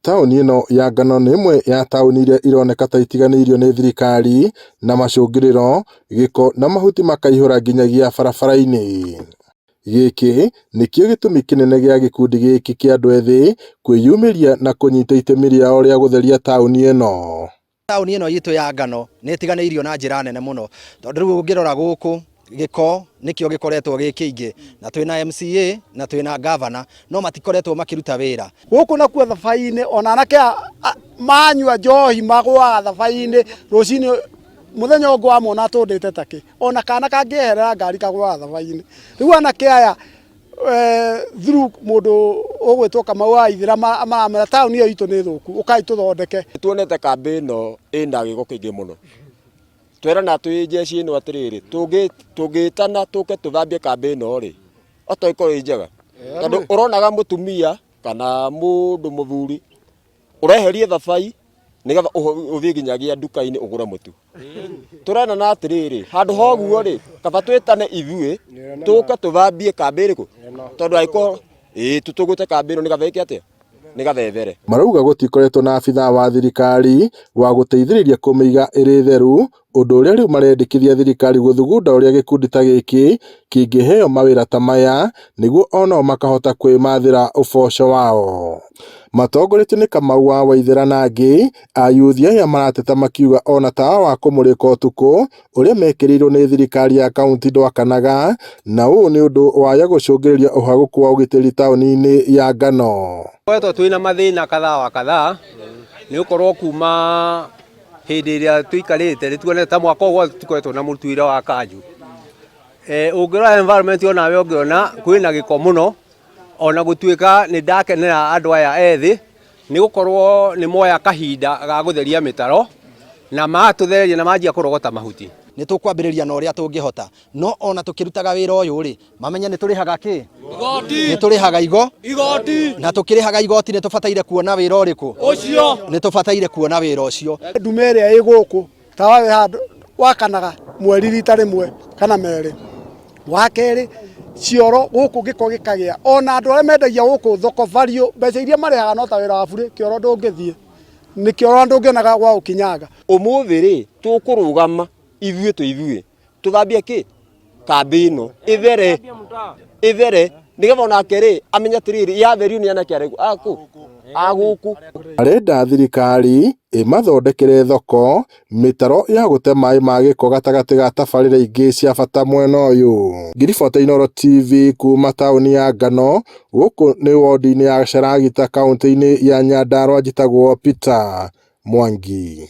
Taũni ĩno ya Ngano nĩ ĩmwe ya taũni iria ironeka ta itiganĩirio nĩ thirikari na macũngĩrĩro gĩko na mahuti makaihũra nginyagia barabara-inĩ. Gĩkĩ nĩkĩo gĩtũmi kĩnene gĩa gĩkundi gĩkĩ kĩa andũ ethĩ kwĩyumĩria na kũnyita itemi rĩao rĩa gũtheria taũni ĩno. Taũni ĩno itũ ya Ngano nĩ ĩtiganĩirio na njĩra nene mũno, tondũ rĩu ũngĩrora gũkũ gĩko nĩkĩo gĩkoretwo gĩ kĩingĩ, na twĩna MCA na twĩna governor no matikoretwo makĩruta wĩra. Gũkũ nakuo thabai-inĩ ona anake manyua njohi magũaga thabai-inĩ rũcinĩ, mũthenya ũngĩ wamona atũndĩte takĩ, ona kana kangĩeherera ngari kagũaga thabai-inĩ. Rĩu anake aya through mũndũ ũgwĩtwo Kamau wa Ithĩra maramera taũni ĩyo itũ nĩ thũku, ũkai tũthondeke. Tuonete kambĩ ĩno ĩna gĩko kĩingĩ mũno, twerana twĩ jeshi ĩno atĩrĩrĩ, tũngĩtana tũke tũthambie kambĩ ĩno rĩ, oto ĩkorwo ĩ njega, tondũ ũronaga mũtumia kana mũndũ mũthuri ũreherie thabai nĩgetha ũthiĩ nginyagia nduka-inĩ ũgũre mũtu. Tũrenana atĩrĩrĩ, handũ ha ũguo rĩ, kaba twĩtane ithuĩ tũke tũthambie kambĩ ĩrĩkũ, tondũ angĩkorwo ĩĩ tũtũgũte kambĩ ĩno nĩgetha ĩke atĩa, nĩgetha ĩthere. Marauga gũtikoretwo na abithaa wa thirikari wa gũteithĩrĩria kũmĩiga ĩrĩ theru, ũndũ ũrĩa rĩu marendekithia thirikari gũthugunda ũrĩa gĩkundi ta gĩkĩ kĩngĩheo mawĩra ta maya nĩguo onao makahota kwĩmathĩra ũboco wao. Matongoretio nĩ Kamau wa Waithera na angĩ, ayuthi aya marateta makiuga ona tawa wa kũmũrĩka ũtukũ ũrĩa mekĩrĩirwo nĩ thirikari ya kaunti ndwakanaga, na ũũ nĩ ũndũ waya gũcũngĩrĩria ũhagũku wa ũgitĩri taũni-inĩ ya Ngano. Tũkoretwo twĩna mathĩna kadhaa wa kadhaa nĩ gũkorwo kuma hĩndĩ ĩrĩa tũikarĩte nĩ tuonete ta mwaka ũyũ tũkoretwo na mũtuĩre wa kanjũ. Ũngĩrora environment onawe ũngĩona kwĩna gĩko mũno, ona gũtuĩka nĩ ndakenera andũ aya ethĩ nĩ gũkorwo nĩ moya kahinda ga gũtheria mĩtaro na matũthereria na manjia kũrogota mahuti. Nĩ tũkwambĩrĩria na ũrĩa tũngĩhota, no ona tũkĩrutaga wĩra ũyũ rĩ, mamenye nĩ tũrĩhaga kĩ? Nĩ tũrĩhaga igoti, na tũkĩrĩhaga igoti nĩ tũbataire kuona wĩra ũrĩkũ? Ũcio. Nĩ tũbataire kuona wĩra ũcio. Ndume ĩrĩa ĩ gũkũ tawa wĩ handũ wakanaga mweri rita rĩmwe kana merĩ. Wa kerĩ, cioro gũkũ gĩko gĩkagĩa, ona andũ arĩa mendagia gũkũ thoko value, mbeca iria marĩhaga no ta wĩra wa burĩ, kĩoro ndũngĩthiĩ, nĩ kĩoro ndũngĩonaga gwa gũkinyanga. Ũmũthĩ rĩ, tũkũrũgama ithuĩ twĩ ithuĩ tũthambie kĩ kambĩ ĩno ĩthere ĩthere nĩgetha onake rĩ amenye atĩrĩrĩ yatherio nĩ anake arĩkũ akũ agũkũ. Arenda thirikari ĩmathondekere thoko, mĩtaro ya gũte maĩ ma gĩko gatagatĩ ga tabarĩra ingĩ cia bata mwena ũyũ. Ngiribota Inooro TV kuma taũni ya Ngano, gũkũ nĩ wondi-inĩ ya Sharagita kaũntĩ-inĩ ya Nyandarua, njĩtagwo Peter Mwangi.